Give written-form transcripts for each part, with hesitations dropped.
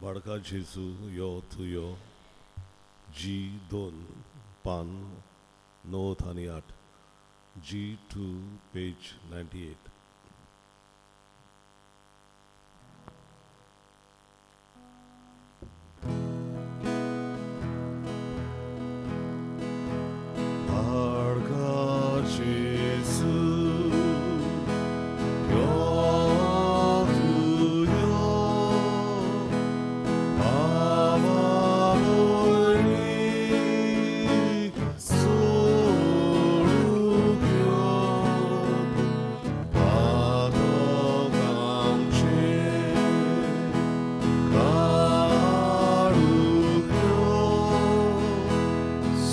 बाळका जेजू यो तूं यो, जी 2 पान 98, G 2 page 98. बाळका जेजू यो तूं यो, पापा वयली सोडूंक यो, पातक आमचें काडूंक यो,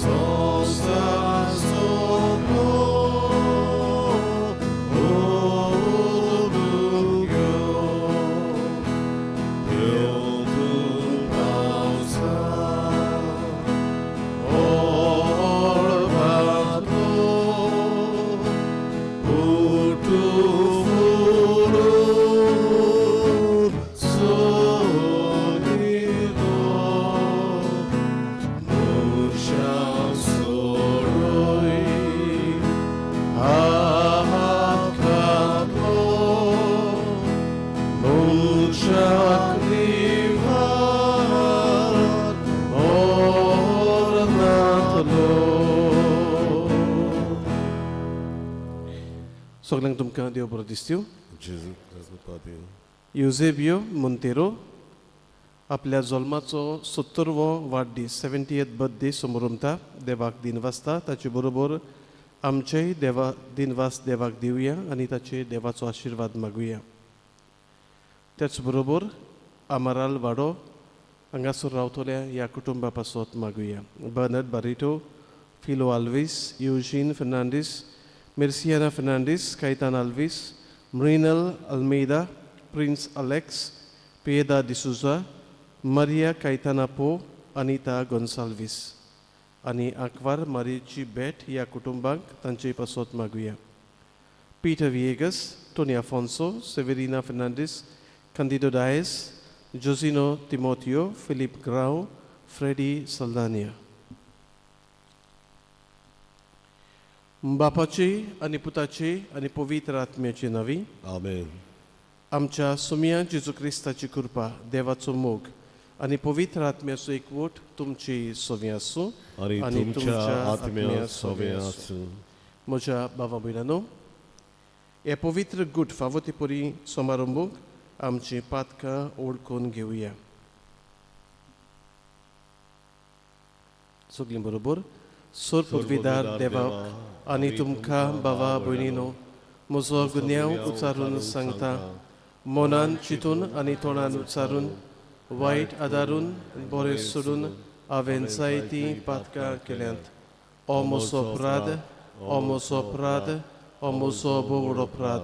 संवसार सगळो ओडूंक यो, देव तूं पावसा मळबांतलो, फुटू फुलून सोदिलो, मनशां सोडय हात घातलो, मनशाक निवार मरणांतलो. सगल्यांक तुमकां देव बरो दिसत्यो. जेजू क्रिस्त देव. युजेबियो मोंतेरो आपल्या जल्माचो 70वो वाडदीस, 70th birthday समरमता. देवाक दिनवासता. ताचे बरोबर आमचेय देवा दिनवास देवाक दिवया आनी ताचे देवाचो आशिर्वाद मागुया. त्याच बरोबर आमाराल वाडो हांगासर रावतल्या ह्या कुटुंबा पासत मागुया. बर्नर्ड बारिटो, फिलो आल्वीस, युजीन फर्नांडीस, मिर्सियाना फर्नांडीस, कैतान आल्वीस, मृनल अल्मेदा, प्रिन्स अलेक्स, पियेदा डिसुजा, मारिया कैताना पो, अनिता गोन्साल्वीस आनी आंकवार मारियेची भेट ह्या कुटुंबाक तांचे पासत मागुया. Peter Viegas, Tony Afonso, Severina Fernandes, Candido Dias, Josino Timoteo, Philip Grau, Freddy Saldanha. बापाची आनी पुताची आनी पवित्र आत्म्याची नांवी. आमेन. आमच्या सुमया जेजू क्रिस्ताची कृपा, देवाचो मोग आनी पवित्र आत्म्याचो एकवट तुमची सवी आसूं. आनी तुमच्या आत्म्या सवे आसूं. म्हज्या भावा भयणांनो, हे पवित्र गूट फावो ते परी समारंभूक आमची पातकां ओळखून घेवया. सगळीं बरोबर. सोर पृथ्वीदार देवा आनी तुमकां भावा भयणीनो, म्हजो गुन्यांव उच्चारून सांगता. मनान चिंतून आनी तोंडान उच्चारून, वायट आदारून, बरें सोडून हांवें जायतीं पातकां केल्यांत. ओ म्हजो अपराध, ओ म्हजो अपराध, ओ म्हजो भोव अपराध.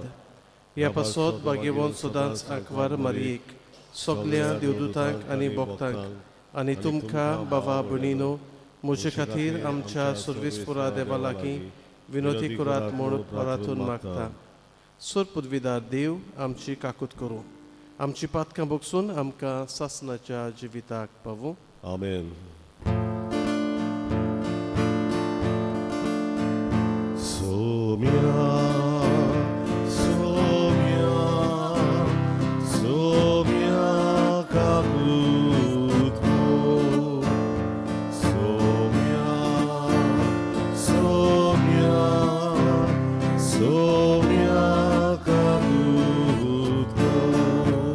ह्या पासत भाग्यवंत सदांच आंकवार मारयेक, सगल्या देवदूतांक आनी भक्तांक आनी तुमकां भावा भयणीनो, म्हजे खातीर आमच्या सर्वेस्पुरा देवा लागीं विनोती करात म्हूण परातून मागता. सोर पदवीदार देव आमची काकूत करूं, आमची पातकां भोगसून आमकां सासनाच्या जिविताक पावूं. आमेन. सोम्या, सोम्या, सोम्या काकूत कर. सोम्या, सोम्या, सोम्या काकूत कर.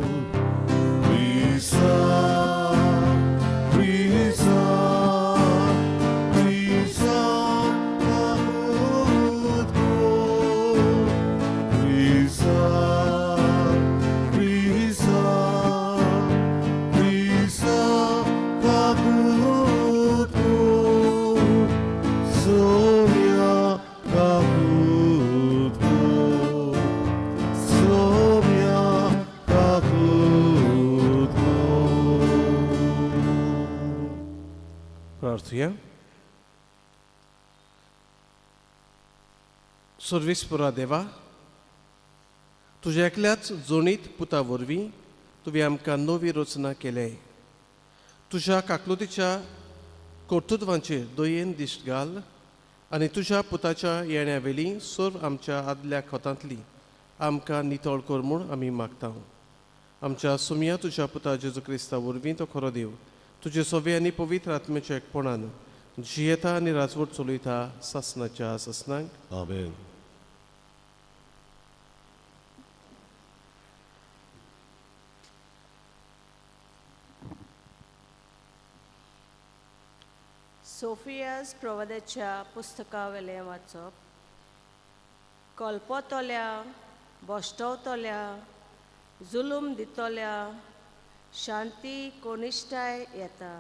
क्रिस्ता, क्रिस्ता, क्रिस्ता काकूत कर. क्रिस्ता, क्रिस्ता, क्रिस्ता काकूत कर. सोम्या काकूत कर. सोम्या काकूत कर. प्रार्थुया. सर्वेस्पुरा देवा, तुज्या एकल्याच जोणीत पुता वरवीं तुवें आमकां नवी रचना केल्या. तुज्या काकलुतीच्या कर्तृत्वांचेर दयेन दिश्ट घाल आनी तुज्या पुताच्या येण्या वेली सर्व आमच्या आदल्या खोतांतली आमकां नितळ कर म्हूण आमी मागता. आमच्या सुमया तुज्या पुता जेजू क्रिस्ता वरवीं तो खरो देव तुजे सोवे आनी पवित्र आत्म्याच्या एकपणान जियेता आनी राजवट चलयता सासनाच्या सासनाक. आमेन. सोफियास प्रवादाच्या पुस्तकावेलें वाचप. कल्पतल्या भश्टवतल्या जुलूम दितल्या शांती कोनिश्टाय येता.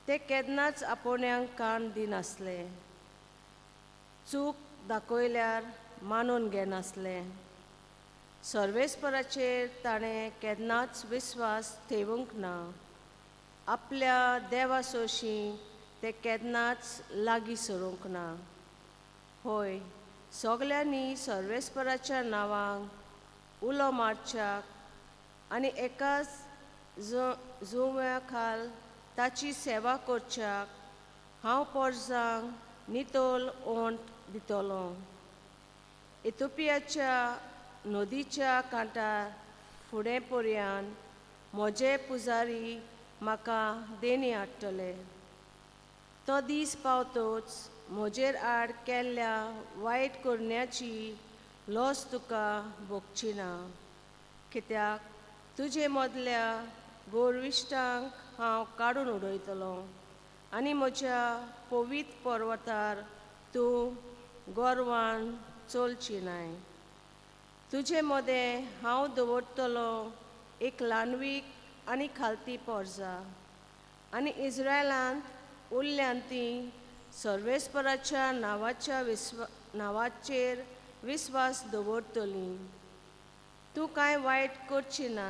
ते केन्नाच आपोवण्यांक कान दिनासले, चूक दाखयल्यार मानून घेनासले. सर्वेस्पराचेर ताणें केन्नाच विस्वास ठेवूंक ना. आपल्या देवा सोशी ते केन्नाच लागीं सरूंक ना. होय, सगल्यांनी सर्वेस्पराच्या नांवांक उलो मारच्याक आनी एकाच जुंव्या खाल ताची सेवा करच्याक हांव पोरजांक नितळ ओंठ दितलो. इथोपियाच्या नदीच्या कांठार फुडें पर्यान म्हजे पुजारी म्हाका देणी हाडटले. तो दीस पावतोच म्हजेर आड केल्ल्या वायट करण्याची लॉस तुका भोगची ना, कित्याक तुजे मदल्या गोरविश्टांक हांव काडून उडयतलो आनी म्हज्या पवित्र पर्वतार तूं गोरवान चलची नाय. तुजे मदें हांव दवरतलो एक ल्हानवीक आनी खालती पोरजा आनी इस्रायलांत उरल्यान ती सर्वेस्पराच्या नांवाच्या नांवाचेर विस्वास दवरतली. तूं कांय वायट करची ना,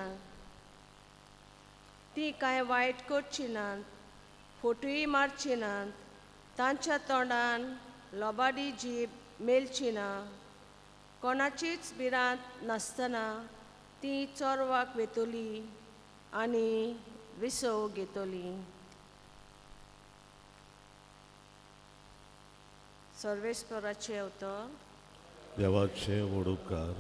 ती कांय वायट करची नात, फोटूय मारची नात, तांच्या तोंडान लोबाडी जीब मेलची ना. कोणाचीच भिरांत नासतना ती चोरवाक वेतली आनी विसव घेतली. सर्वेस्पराचें उतर. देवाचे व्हड उपकार.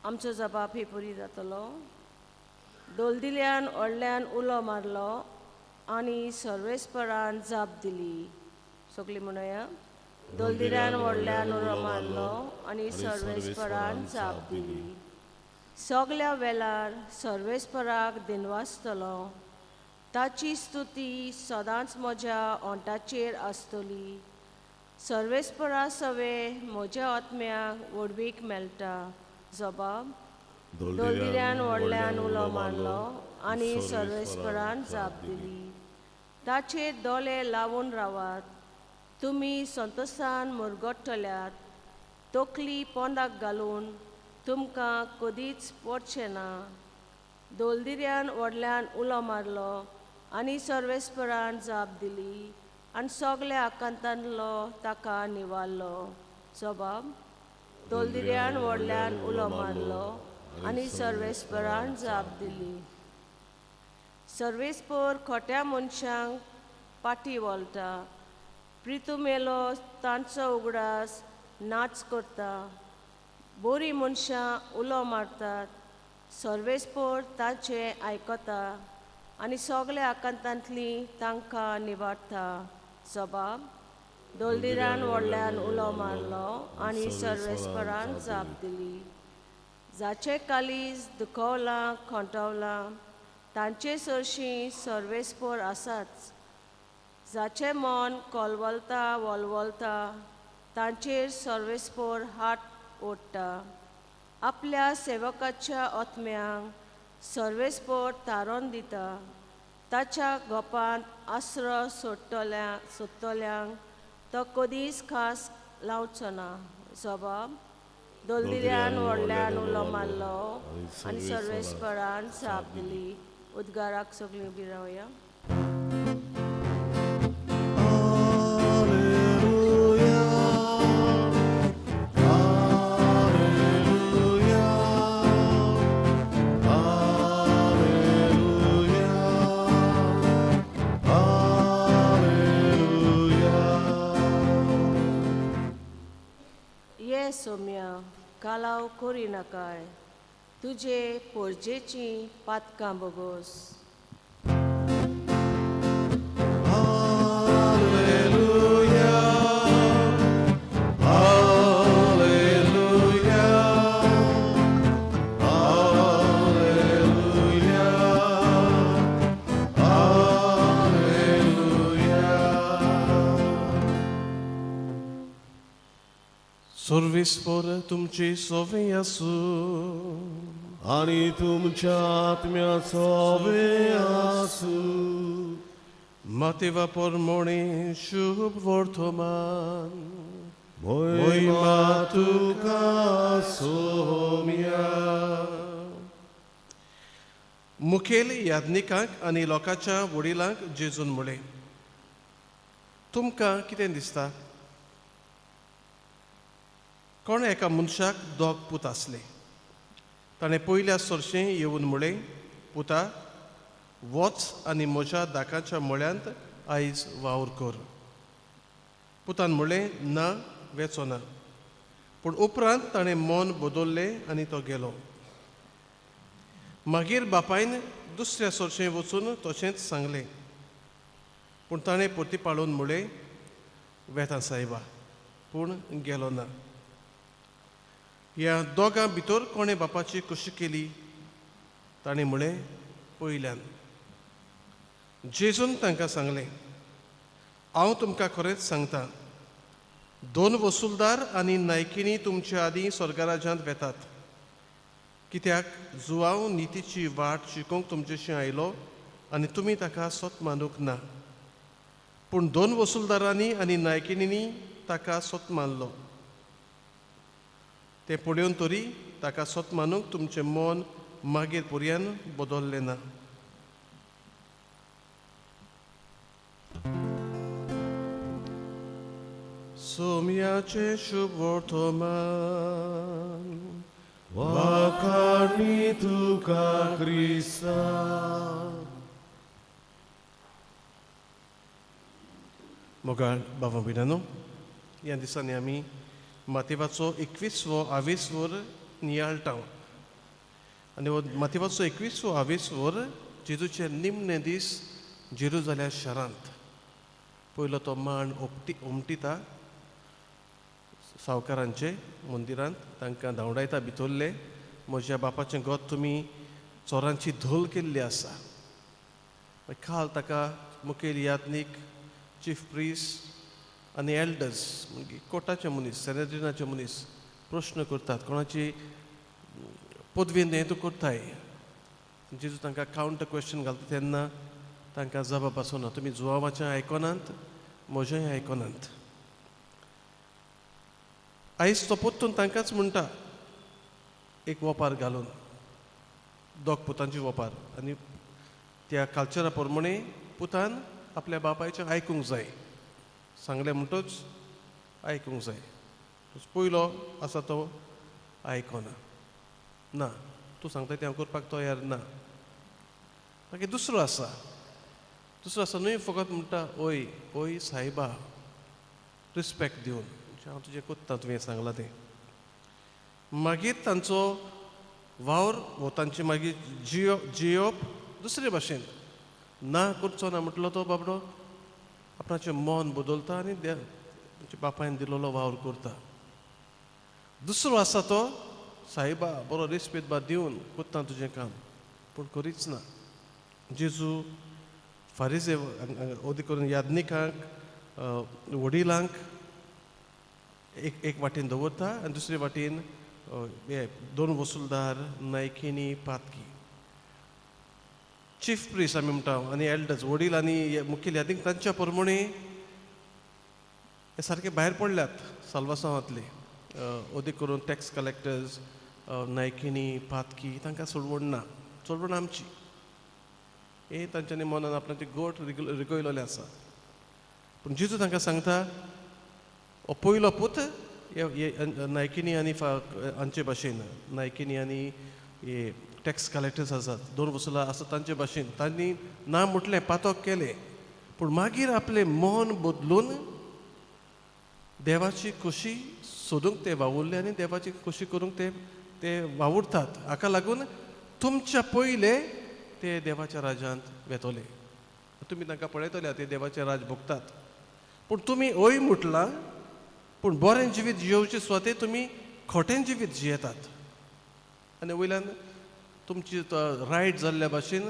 आमचो जबाब ही पुरी जातलो. दोलदिल्यान व्हडल्यान उलो मारलो आनी सर्वेस्परान जाप दिली. सगळीं म्हणया. दोलदिल्यान व्हडल्यान उलो मारलो आनी सर्वेस्परान जाप दिली. सगल्या वेळार सर्वेस्पराक दिनवासतलो. ताची स्तुती सदांच म्हज्या ओंठाचेर आसतली. सर्वेस्परा सवे म्हज्या आत्म्याक व्हडवीक मेळटा. जबाब. दोलदिल्यान व्हडल्यान उलो मारलो आनी सर्वेस्परान जाप दिली. ताचेर दोळे लावून रावात, तुमी संतोसान मुरगट्टल्यात. तकली पोंदाक घालून तुमकां कदीच पडचें ना. दोलदिऱ्यान व्हडल्यान उलो मारलो आनी सर्वेस्परान जाप दिली आनी सगल्या आकांतांतलो ताका निवारलो. जबाब. दोलदिऱ्यान व्हडल्यान उलो मारलो आनी सर्वेस्परान जाप दिली. सर्वेस्पर खोट्या मनशांक पाटी वळटा, प्रितुमेलो तांचो उगडास नाच करता. बोरी मनशां उलो मारतात, सर्वेस्पर ताचें आयकता आनी सगल्या आकांतांतली तांकां निवारता. जबाब. दोलदिरान व्हडल्यान उलो मारलो आनी सर्वेस्परान जाप दिली. जाचें कालीज दुखवलां खोंटवलां तांचे सरशीं सर्वेस्पर आसाच. जाचें मन कोलवलता वलवलता तांचेर सर्वेस्पर हात ओडटा. आपल्या सेवकाच्या आत्म्यांक सर्वेस्पर तारोन दिता. ताच्या गोपांत आसरो सोदतल्यांक तो कदीच खास लावचो ना. जबाब. दोलदिऱ्यान व्हडल्यान उलो मारलो आनी सर्वेस्परान जाप दिली. उद्गाराक सगळीं उबी रावया. Alleluia, Alleluia, कळाव करिनाकाय, तुजे पोरजेचीं पातकां बोगोस. Alleluia, Alleluia, Alleluia, Alleluia. सर्वेस्पर तुमची सोवे आसूं. आनी तुमच्या आत्म्याचो आसूं. मातेवा परमोणे शुभ वर्तमान. मोहिमा तुका सोम्या. मुखेल याज्ञिकांक आनी लोकांच्या वडिलांक जेजून म्हणलें, तुमकां कितें दिसता? कोण एका मनशाक दोग पूत आसले. ताणें पयल्या सरशें येवन म्हणलें, पुता, वच आनी म्हज्या दाकाच्या मळ्यांत आयज वावर कर. पुतान म्हणलें, ना, वेचो ना. पूण उपरांत ताणें मन बदललें आनी तो गेलो. मागीर बापायन दुसऱ्या सरशें वचून तशेंच सांगलें. पूण ताणें परती पाळून म्हणलें, वेता सायबा, पूण गेलो ना. ह्या दोगां भितर कोणें बापाची खोशी केली? ताणें म्हणलें, पयल्यान. जेजून तांकां सांगलें, हांव तुमकां खरेंच सांगता, दोन वसुलदार आनी नायकिनी तुमचे आदीं स्वर्गराज्यांत वेतात. कित्याक जुवांव नितीची वाट शिकोवंक तुमचेशी आयलो आनी तुमी ताका सोत मानूंक ना, पूण दोन वसुलदारांनी आनी नायकिनींनी ताका सोत मानलो. तें पळोवन तरी ताका सोत मानूंक तुमचें मन मागीर पर्यान बदललें ना. सोम्याचें शुभ वर्तमान. वाखाणी तुका क्रिस्ता. मोगाळ बाबा भयणांनो, ह्या दिसांनी आमी मातेवाचो 21वो आवेसवर नियाळटा आनी हो मातेवाचो 21वो आवेसवर जेजूचे निमणे दीस जेरुजाल्या शारांत. पयलो तो मांड ओपटी उमटिता सावकारांचे मंदिरांत, तांकां धांवडायता भितरले, म्हज्या बापाचें गोत तुमी चोरांची धोल केल्ली आसा. काल ताका मुखेल याज्ञीक, चीफ प्रीस आनी एल्डर्स म्हणजे कोर्टाचे मनीस, सेनेड्रिनाचे मनीस प्रश्न करतात, कोणाची पदवीन हें तूं करताय? जेजू तांकां कावंटर क्वेश्चन घालता तेन्ना तांकां जबाब आसना, तुमी जुवावाचें आयकनात, म्हजेंय आयकनात. आयज तो परतून तांकांच म्हणटा एक वोपार घालून, दोग पुतांची वोपार, आनी त्या कल्चरा प्रमाणे पुतान आपल्या बापायचें आयकूंक जाय, सांगलें म्हणटच आयकूंक जाय. पयलो आसा तो आयकना, ना तूं सांगता तें हांव करपाक तयार ना. मागीर दुसरो आसा, दुसरो आसा न्हय फकत म्हणटा ओय ओय सायबा, रिस्पेक्ट दिवन हांव तुजें कोत्ता, तुवें सांगलां तें. मागीर तांचो वावर वो तांचे मागीर जियो जियोप दुसरे भाशेन ना करचो ना म्हटलो तो बाबडो आपणाचें मन बदलता आनी बापायन दिलोलो वावर करता. दुसरो आसा तो सायबा बरो रिस्पेद बा दिवन कोत्ता तुजें काम, पूण करीच ना. जेजू फारीजे ओदी करून याज्ञिकांक वडिलांक एक एक वाटेन दवरता आनी दुसरे वाटेन हे दोन वसुलदार, नायकिनी, पातकी, चीफ प्रीस आमी म्हणटा आनी एल्डर्स, वडील आनी मुखेल यादीक तांच्या प्रमाणे हे सारके भायर पडल्यात साल्वासांवांतले, अदीक करून टॅक्स कलेक्टर्स, नायकिनी, पातकी, तांकां सोडवण ना, सोडवण आमची. हे तांच्यांनी मनान आपणाचे गोट रिगयलेले आसा. पूण जेजू तांकां सांगता, हो पयलो पूत नायकिनी आनी हांचे भाशेन, नायकिनी आनी हे टॅक्स कलेक्टर्स आसात, दोन वसुलां आसा तांचे भाशेन, तांणी ना म्हटलें, पातक केलें, पूण मागीर आपलें मन बदलून देवाची खोशी सोदूंक ते वावुरले आनी देवाची खोशी करूंक ते ते वावुरतात. हाका लागून तुमच्या पयले ते देवाच्या राज्यांत वेतले. तुमी तांकां पळयतले ते देवाचें राज भोगतात. पूण तुमी हय म्हटलां पूण बरें जिवीत जियोवचे सुवाते तुमी खोटें जिवीत जियेतात आनी वयल्यान तुमची रायट जाल्ल्या भाशेन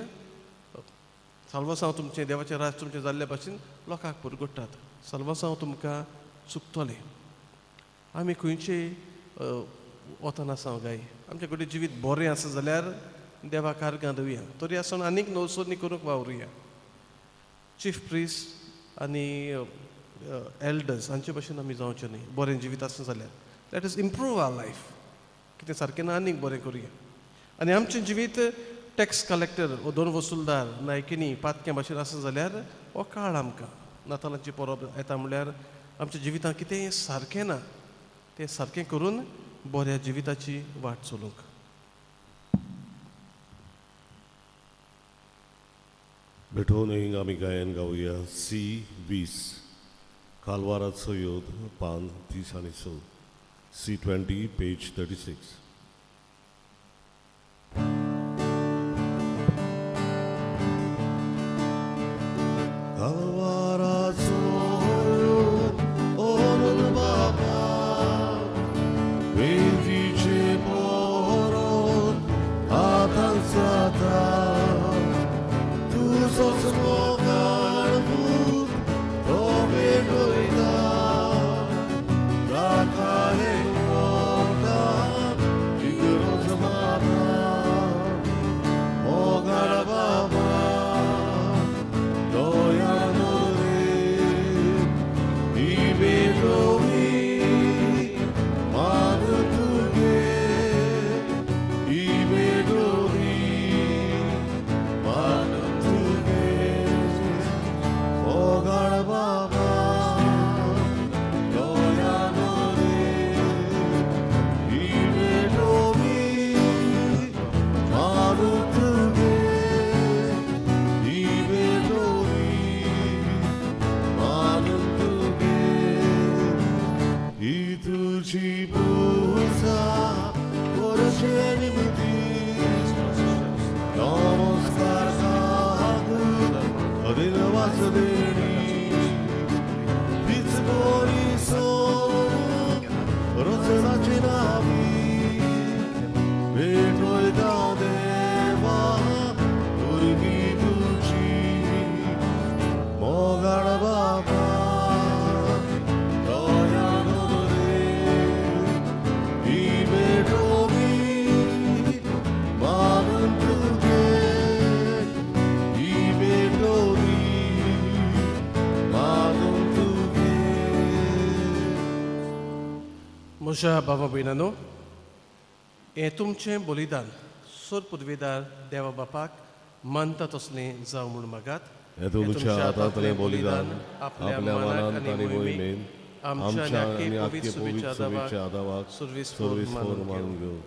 साल्वासांव तुमचें देवाचें राज तुमचें जाल्ल्या भाशेन लोकांक पुरगुट्टात. साल्वासांव तुमकां चुकतलें. आमी खंयचे वतना आसा गाय आमचें कडेन जिवीत बरें आसा जाल्यार देवाक आर्गां दिवया तरी आसतना आनीक नवसोनी करूंक वावरुया. चीफ प्रिस्ट आनी एल्डर्स हांचे भशेन आमी जावचें न्हय. बरें जिवीत आसा जाल्यार let us improve our life. कितें सारकें ना आनीक बरें करुया. आनी आमचें जिवीत टॅक्स कलेक्टर वो दोन वसुलदार नायकिनी पातक्यां भाशेन आसा जाल्यार हो काळ आमकां नातालांची परब येता म्हणल्यार आमच्या जिवितांत कितें सारकें ना तें सारकें करून बऱ्या जिविताची वाट चलूंक. भेटोवन हिंग आमी गायन गावया सी 20 कालवाराचो योद पान 30 आनी 6 सी 20 पेज 36. कालवाराचो योद ओरून बाबा वेदीचे पोरोत आतां जाता तुजोच मोगाळ भूत तो पेटयता राखाले पोटात इगरोज माता मोगाळ बाबा दयान रे ही भेटोवी मान तुगे ही भेटोवी मान तुगे मोगाळ बाबा दयान रे ही भेटोवी मान तुगे ही भेटोवी मान तुगे ही तुझी पूजा करचे निमित्ती नमस्कार सांगू दिनवास देणी तीच बोरी सोडून रचनाची नावी भेटोयता देवा भुरगीं तुजी मोगाळ बाबा दयान रे ही भेटोवी मानून तुगे ही भेटोवी मानून तुगे. म्हज्या बाबा भयणानो हें तुमचें बलिदान सोर पुर्वेदार देवा बापाक मानता तसलें जावं म्हूण मागात. हें तुमच्या हातांतलें बलिदान आपल्या मनान आनी मोहिमेन आमच्या आनी आख्खे पवित्र शुभेच्छा आदावाक सुर्वीस सर्वीस मानून फोर मानून घेवं.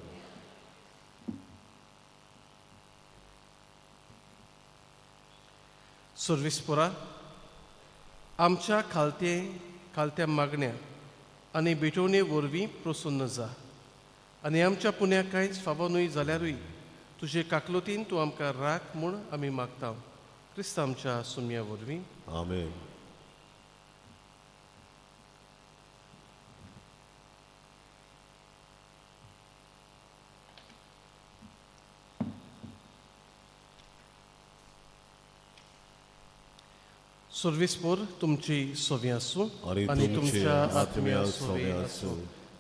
सुर्वीस पुरा आमच्या खालते खालत्या मागण्या आनी भेटवणे वरवीं प्रसन्न जा आनी आमच्या पुण्याक कांयच फावो न्हय जाल्यारूय तुजे काकलोतीन तूं आमकां राख म्हूण आमी मागता क्रिस्त आमच्या सुम्या वरवीं. आमेन. सुर्वीस पोर तुमची सोवी आसूं आनी तुमच्या आत्म्या सोवे आसूं.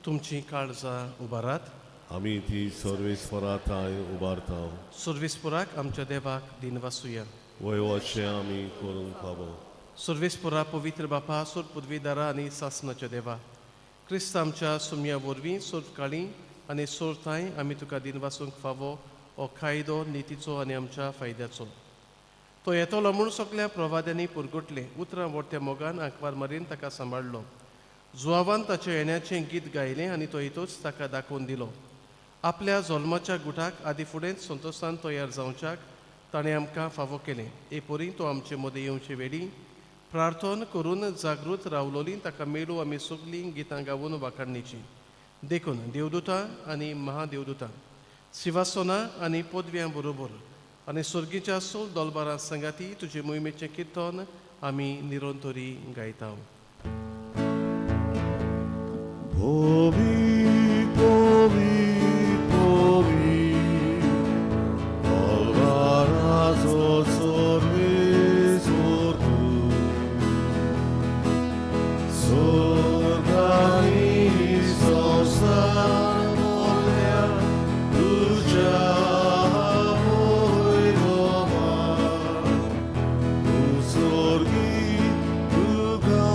तुमची काळजां उबारात. आमी ती सर्वीस फोरा थांय उबारता. सुर्वीस पोराक आमच्या देवाक दिनवासुया. वय अशें आमी करूंक फावो. सुर्वीस पोरा पवित्र बापा सोर पुदवीदारा आनी सासनाच्या देवा क्रिस्त आमच्या सुम्या वरवीं सोर काळी आनी सोर थांय आमी तुका दिनवासूंक फावो हो कायदो नितीचो आनी आमच्या फायद्याचो. तो येतलो म्हूण सगल्या प्रवाद्यांनी पुरगुटलें उतरां व्हडत्या मोगान आंकवार मरेन ताका सांबाळ्ळो. जुआवान ताच्या येण्याचें गीत गायलें आनी तो येतोच ताका दाखोवन दिलो. आपल्या जल्माच्या गुटाक आदी फुडेंच संतोशान तयार जावच्याक ताणें आमकां फावो केलें. हे परी तो आमचे मदें येवचे वेळी प्रार्थन करून जागृत रावलोली ताका मेळू आमी सगलीं गितां गावन वाखाणीची. देखून देवदूतां आनी महादेवदूतां शिवासोना आनी पदव्यां बरोबर आनी स्वर्गीच्या सोल दोलबारां सांगाती तुजे मोहिमेचें किर्तन आमी निरंतरी गायता. Povi, povi, povi, Alvarazo sorvi sortu, Sorgani sosar volea, Ducea voi doma, Usorgi duca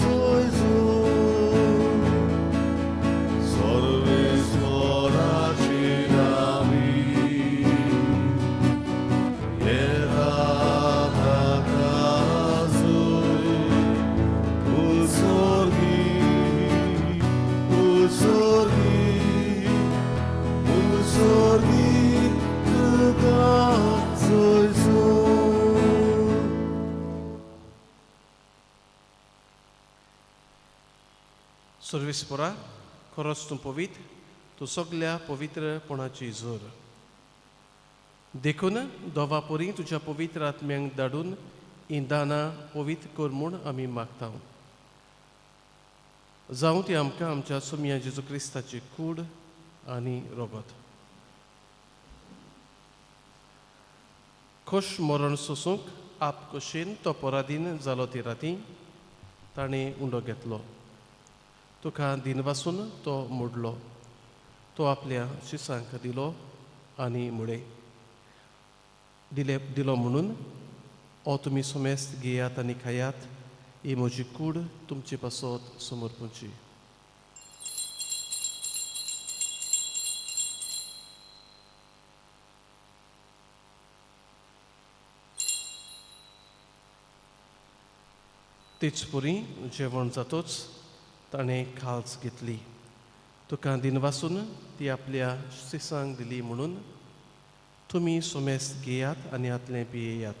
zoizor, Sarveswarachi Nami, Yeratakazu, Usorgi, Usorgi, Usorgi, Tuka Zoizor. सर्वेस्पोरा खरोच तूं पवित्र, तूं सगल्या पवित्रपणाची जोर. देखून दोवा परी तुज्या पवित्र आत्म्यांक धाडून हीं दानां पवित्र कर म्हूण आमी मागता. जावं ती आमकां आमच्या सोमया जेजू क्रिस्ताची कूड आनी रोगत. खोश मरण सोसूंक आप कशेन तो पराधीन जालो ती राती ताणें उंडो घेतलो. तुका दिनवासून तो मोडलो, तो आपल्या शिसांक दिलो आनी मुळे दिले दिलो म्हणून ओ तुमी सोमेस्त घेयात आनी खायात, ही म्हजी कूड तुमचे पासत समर्पूची. तेच पुरी जेवण जातोच ताणें खाल्स घेतली, तुका दिनवासून ती आपल्या शिसांक दिली म्हणून तुमी सोमेस्त घेयात आनी हातलें पियेयात,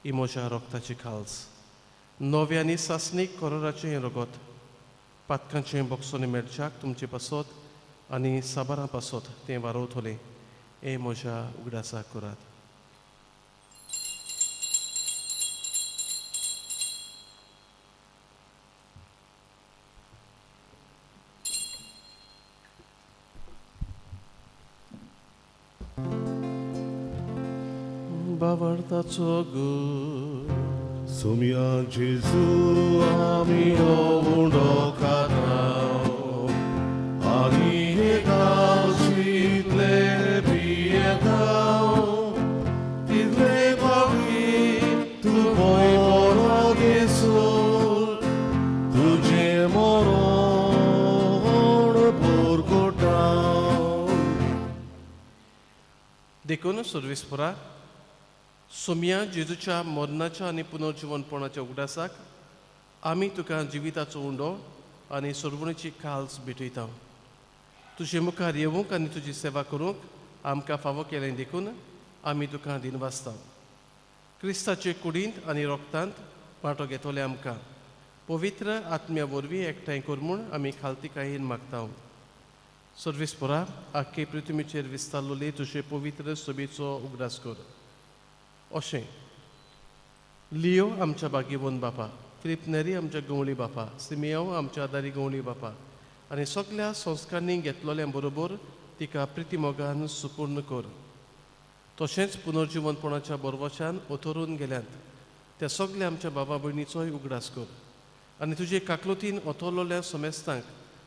ही म्हज्या रोगताची खाल्स, नव्या आनी सासणीक कोरोराचें हें रगत पातकांचें बोक्सोनी मेळच्याक तुमचे पासत आनी साबारां पासत तें वारोवतलें, हें म्हज्या उगडासाक करात. बावडताचो गो Sumia Jesu ami ovundo katao, ani etao sitle pietao, title pavi tu voi porodeso, tuje moron porcotao. देखून सर्वेस्पोरा सोमया जेजूच्या मरणाच्या आनी पुनर्जिवनपणाच्या उगडासाक आमी तुका जिविताचो उंडो आनी सर्वणीची काल्स भेटयता. तुजे मुखार येवंक आनी तुजी सेवा करूंक आमकां फावो केलें देखून आमी तुका दिनवासता. क्रिस्ताचे कुडींत आनी रोगतांत वांटो घेतले आमकां पवित्र आत्म्या वरवीं एकठांय कर म्हूण आमी खालतीकायेन मागता. सर्वेस्पोरा आख्खे पृथ्वीचेर विस्तारलेले तुजे पवित्र सभेचो उगडास कर. अशें लियो आमच्या बागेवन बापा, फिलीप नेरी आमच्या गवळी बापा, सिमियांव आमच्या आदारी गवळी बापा आनी सगल्या संस्कारांनी घेतलेल्या बरोबर तिका प्रितीमोगान सुपूर्ण कर. तशेंच पुनर्जिवनपणाच्या बरवशान ओथरून गेल्यात त्या सगल्या आमच्या बाबा भयणीचोय उगडास कर आनी तुजे काकलुतीन ओथरलेल्या समेस्तांक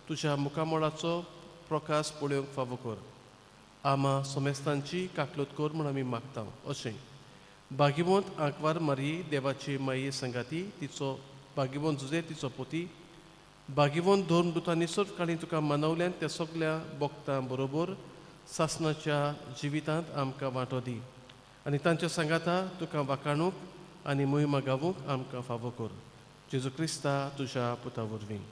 तुज्या मुखामळाचो प्रकाश पळोवंक फावो कर. आमा समेस्तांची काकलूत कर म्हूण आमी मागता. अशें बागिवंत आंकवार मारी देवाची माये संगाती तिचो बागिवंत जुजे तिचो पोती बागिवंत धर्मदूतांनी सर्व काळी तुका मानवल्यान त्या सगल्या बोगतां बरोबर सासणाच्या जिवितांत आमकां वांटो दी आनी तांच्या सांगाता तुका वाखाणूंक आनी मोहिमा गावूंक आमकां फावो कर. जेजू क्रिस्ता तुज्या पुता वरवीं.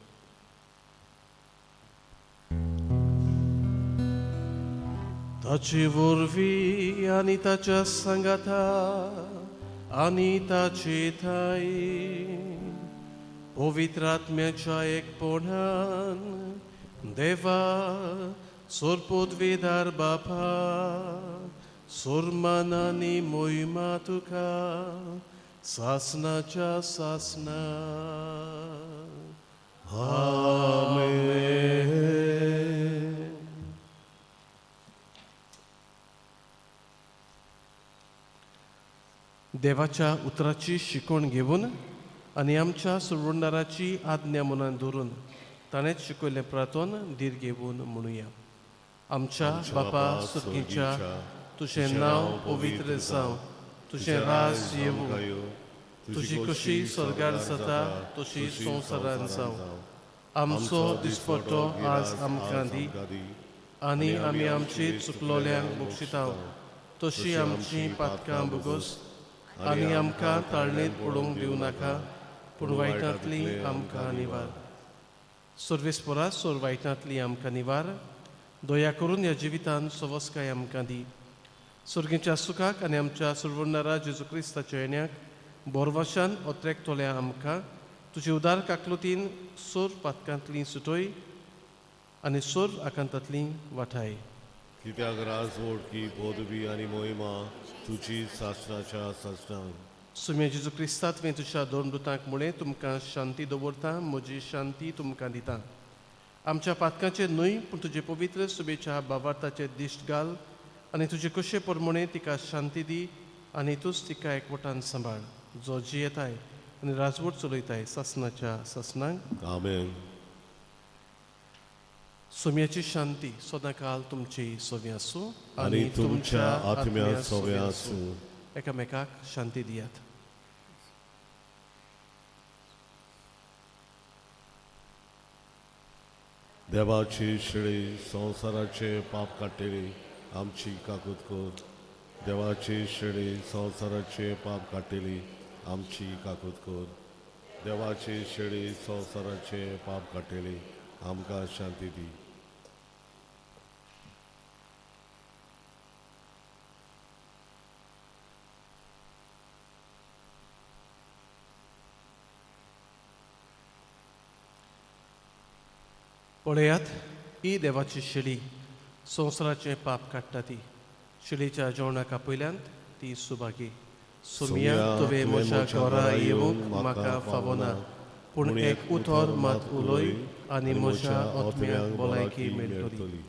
ताचे वरवीं आनी ताच्या सांगाता आनी ताची थाय पवित्र आत्म्याच्या एकपणान देवा सोरपोदवेदार बापा सोरमान आनी मोहिमा तुका सासनाच्या सासना. आमेन. देवाच्या उतराची शिकवण घेवन आनी आमच्या सुरवंडाराची आज्ञा मनान धरून ताणेंच शिकयल्लें प्रार्थन धीर घेवन म्हणुया. आमच्या बापा सुर्गीच्या, तुजें नांव पवित्र जावं, तुजें राज येवं, तुजी कशी स्वर्गार जाता तशी संवसारान जावं. आमचो दिसपट्टो आज आमकां दी आनी आमी आमची चुकलोल्यांक बक्षिताव तशी आमची पातकां बोगस आनी आमकां ताळणेंत पडोवंक दिवं नाका, पूण वायटांतली आमकां निवार. सर्वेस्परा सोर वायटांतली आमकां निवार, दया करून ह्या जिवितान सवस्काय आमकां दी. सर्गीच्या सुखाक आनी आमच्या सुरवणारा जेजू क्रिस्ताच्या येण्याक बोरवाशान ओत्रेकतोल्या आमकां तुजे उदार काकलुतीन सोर पातकांतली सुटोय आनी सोर आकांतांतली वाठाय. कित्याक राजवट की पदवी आनी मोहिमा तुजी सासणाच्या सासणाक. सुम्या जेजू क्रिस्ता, तुवें तुज्या दोन दुतांक म्हळें, तुमकां शांती दवरता, म्हजी शांती तुमकां दिता. आमच्या पातकांचेर न्हय पूण तुजे पवित्र सुबेच्या बाबार्थाचेर दिश्ट घाल आनी तुजे कशे प्रमाणे तिका शांती दी आनी तूंच तिका एकवटान सांबाळ, जो जियेताय आनी राजवट चलयताय सासणाच्या सासणाक. आमेन. सोम्याची शांती सदांकाल तुमची सोवी आसूं आनी तुमच्या आत्म्या सोवे आसूं. एकामेकाक शांती दियात. देवाची शेळी संवसाराचे पाप काडटली आमची काकूत कर. देवाची शेळी संवसाराचे पाप काडटली आमची काकूत कर. देवाची शेळी संवसाराचे पाप काडटली आमकां शांती दी. पळयात, ही देवाची शेळी संवसाराचें पाप काडटा ती. शेळीच्या जेवणाक आपयल्यांत ती सुभागी. सोमिया, तुवें म्हज्या घरा येवंक म्हाका फावना, पूण एक उतर मात उलय आनी म्हज्या आत्म्याक भलायकी मेळटली.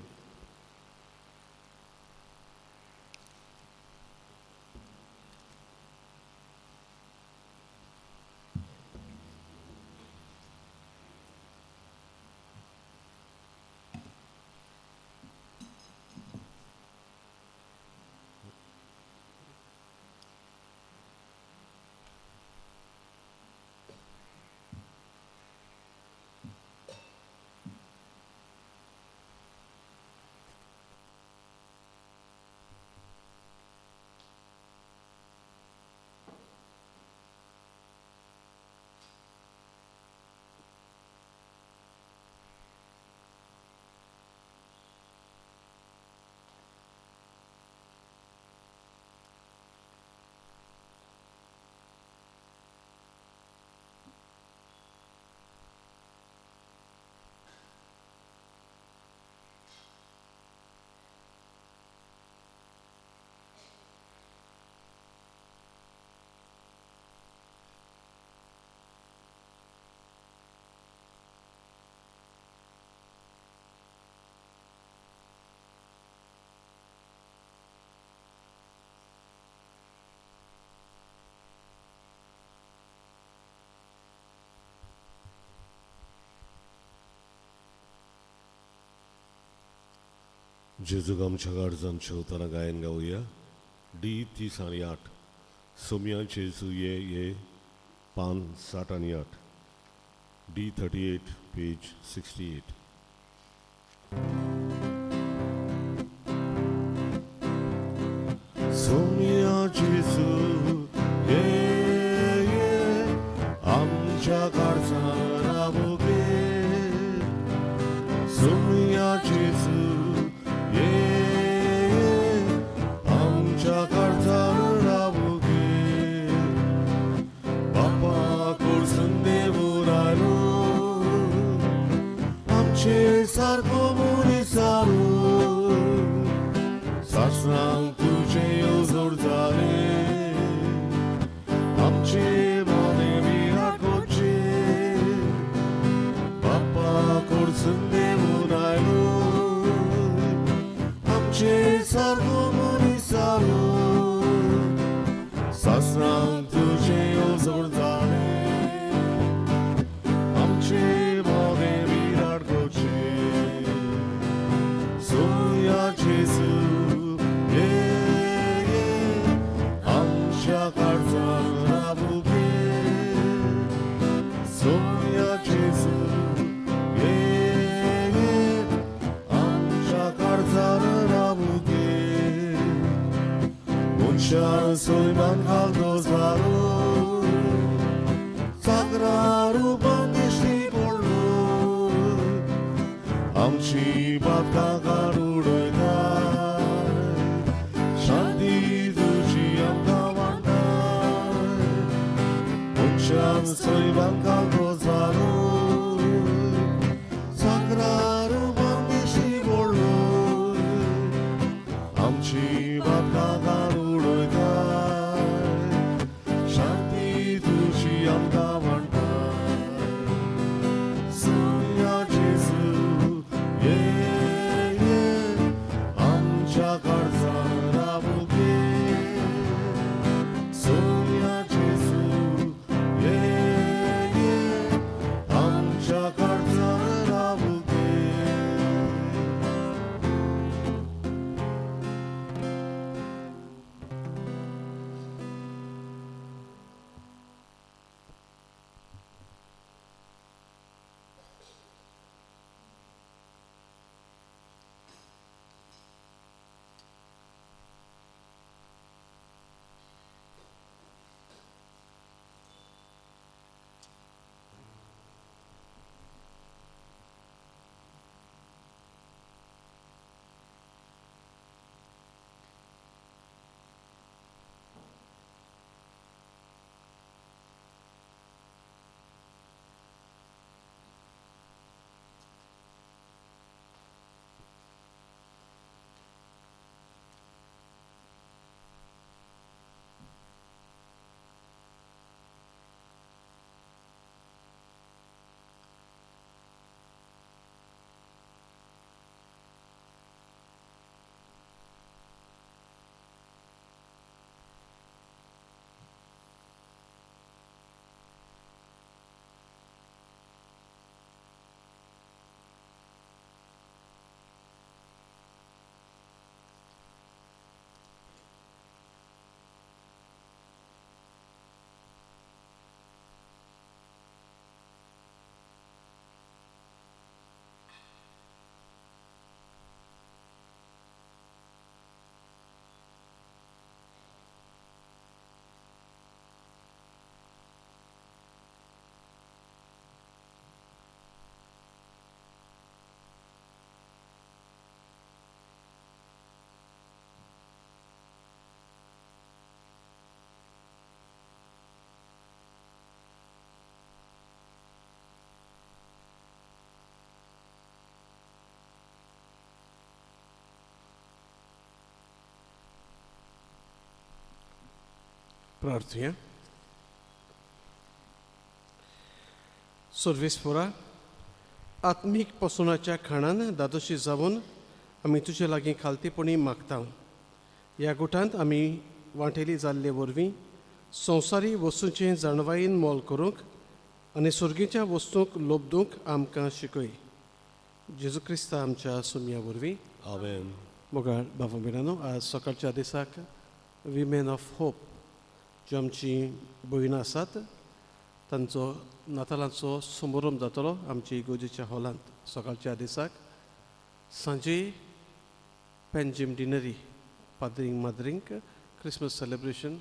जेजूक आमच्या गरजान शेवतना गायन गावया. डी 30 आनी 8. सोम्या जेजू ये ये, पान 60 आनी 8. डी 38 पेज 68. सोम्या जेजू ये ये, आमच्या गरजान रावू गे. सोम्या जेजू ये ये, आमच्या काळजान रावू गे. तुझे येवजोड जाले आमचे मोने विराट कोचे बाप्पा कोडसून देवून आयलो आमचे सारको मनीस जालो सासणाक तुझे येवजोड जाले आमचे मोने विराट कोचे सोया जेजू ये ये आमच्या काळजान राबुगे सोया जेजू ये ये आमच्या काळजान राबुगे मनशान सैमान घालतो जालो सागरा रुपान दिश्टी पडलो आमची पातकां उडयता शांती तुजी आमकां वांटा मनशान सैमान घालतो जालो सागरा रुपान दिश्टी पडलो आमची पातकां उडयता शांती तुजी आमकां वांटा सोया जेजू ये ये आमच्या काळजान राबुगे सोया जेजू ये ये आमच्या काळजान राबुगे. प्रार्थुया. सर्वेस्पोरा, आत्मीक पोसणाच्या खाणान दादोशी जावन आमी तुजे लागीं खालतीपणी मागता. ह्या गुटांत आमी वांटेली जाल्ले वरवीं संवसारी वस्तूंचें जाणवायेन मोल करूंक आनी सर्गीच्या वस्तूंक लोबदूंक आमकां शिकय, जेजू क्रिस्ता आमच्या सुमया वरवीं. आमेन. मोगाळ बाबा भयणांनो, आज सकाळच्या दिसाक विमेन ऑफ होप ज्यो आमची भयणां आसात तांचो नातालांचो समारंभ जातलो आमची इगोर्जेच्या हॉलांत सकाळच्या दिसाक. सांजे पेंजीम डिनरी, पाद्रींग माद्रींक क्रिसमस सेलिब्रेशन.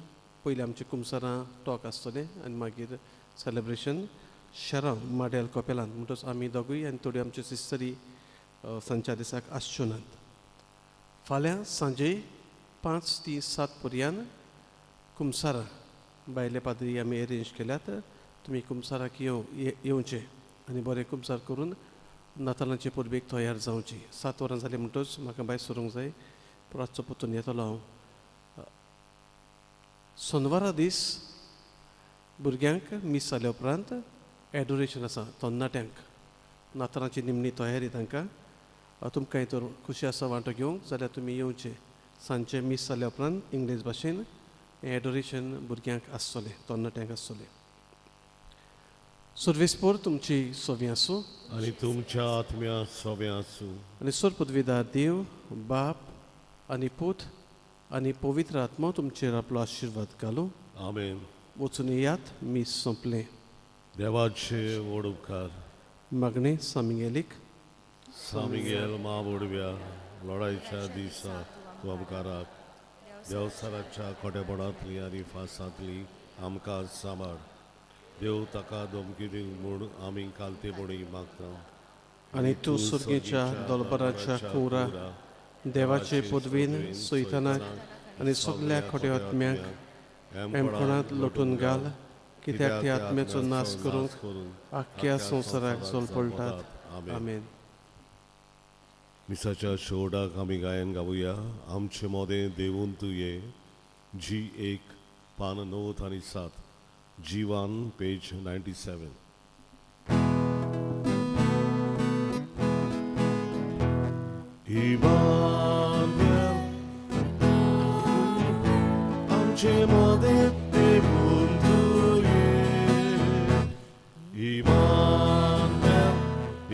पयलीं आमची कुमसारां टॉक आसतलें आनी मागीर सेलिब्रेशन शेरांव माडेल कपेलांत. म्हणटच आमी दोगूय आनी थोड्यो आमच्यो सिस्टरी सांजच्या दिसाक आसच्यो नात. फाल्यां सांजे 5 ते 7 पर्यंत कुमसारां भायले पाद्री आमी एरेंज केल्यात. तुमी कुमसाराक येवचें आनी बरें कुमसार करून नातालांचे परबेक तयार जावची. 7 वरां जालीं म्हणटच म्हाका भायर सरूंक जाय. रातचो परतून येतलो हांव. सोनवारा दीस भुरग्यांक मीस जाल्या उपरांत एडोरेशन आसा तरणाट्यांक, नातरांची निमणी तयारी तांकां. तुमकां तर खुशी आसा वांटो घेवंक जाल्यार तुमी येवचें. सांजचें मीस जाल्या उपरांत इंग्लीश भाशेन एडोरेशन भुरग्यांक आसतलें, तरणाट्यांक आसतलें. सर्वेस्पोर तुमची सोवी आसूं आनी तुमच्या आत्म्या सोबें आसूं. आनी सोर पदवीदार देव बाप आनी पूत आनी पवित्र आत्मो तुमचेर आपलो आशिर्वाद घालूं. आमेन. वचून येयात, मीस सोंपलें. देवाचे व्हड उपकार. मागणें सामिगेलीक. सामिगेल मा बोडव्या, लढायच्या दिसा तूं आमकां राख. देवसाराच्या खोटेपणांतली आनी फासांतली आमकां सांबाळ. देव ताका धमकी दिवंक म्हूण आमी कालतेपणी मागता. आनी तूं सुर्गेच्या दलबराच्या कुवरा देवाचे पदवीन सैतानाक आनी सगल्या खोट्या आत्म्यांक एमकोणांत लोटून घाल, कित्याक ते आत्म्याचो नाश करूंक आख्ख्या संवसाराक जलपळटात. आमेन. मिसाच्या शेवटाक आमी गायन गावया, आमचे मोदें देवून तूं ये, जी 1 पान 9 आनी 7, जी 1 पेज 97. इमानुएल आमचे मोदें देवून तूं ये. इमानुएल,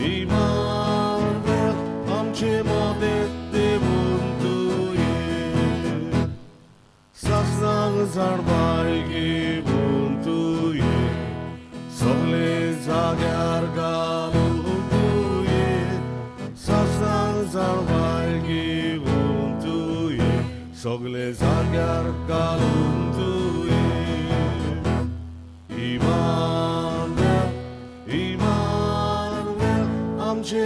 इमानुएल आमचे मोदें देवून तूं ये. सासणाक जाणवाय घेवन तूं ये, सगळे जाग्यार घालून तूं ये. सासणाक जाणवाय घेवन तूं ये, सगळे जाग्यार घालून तूं ये. इमानुएल, इमानुएल आमचे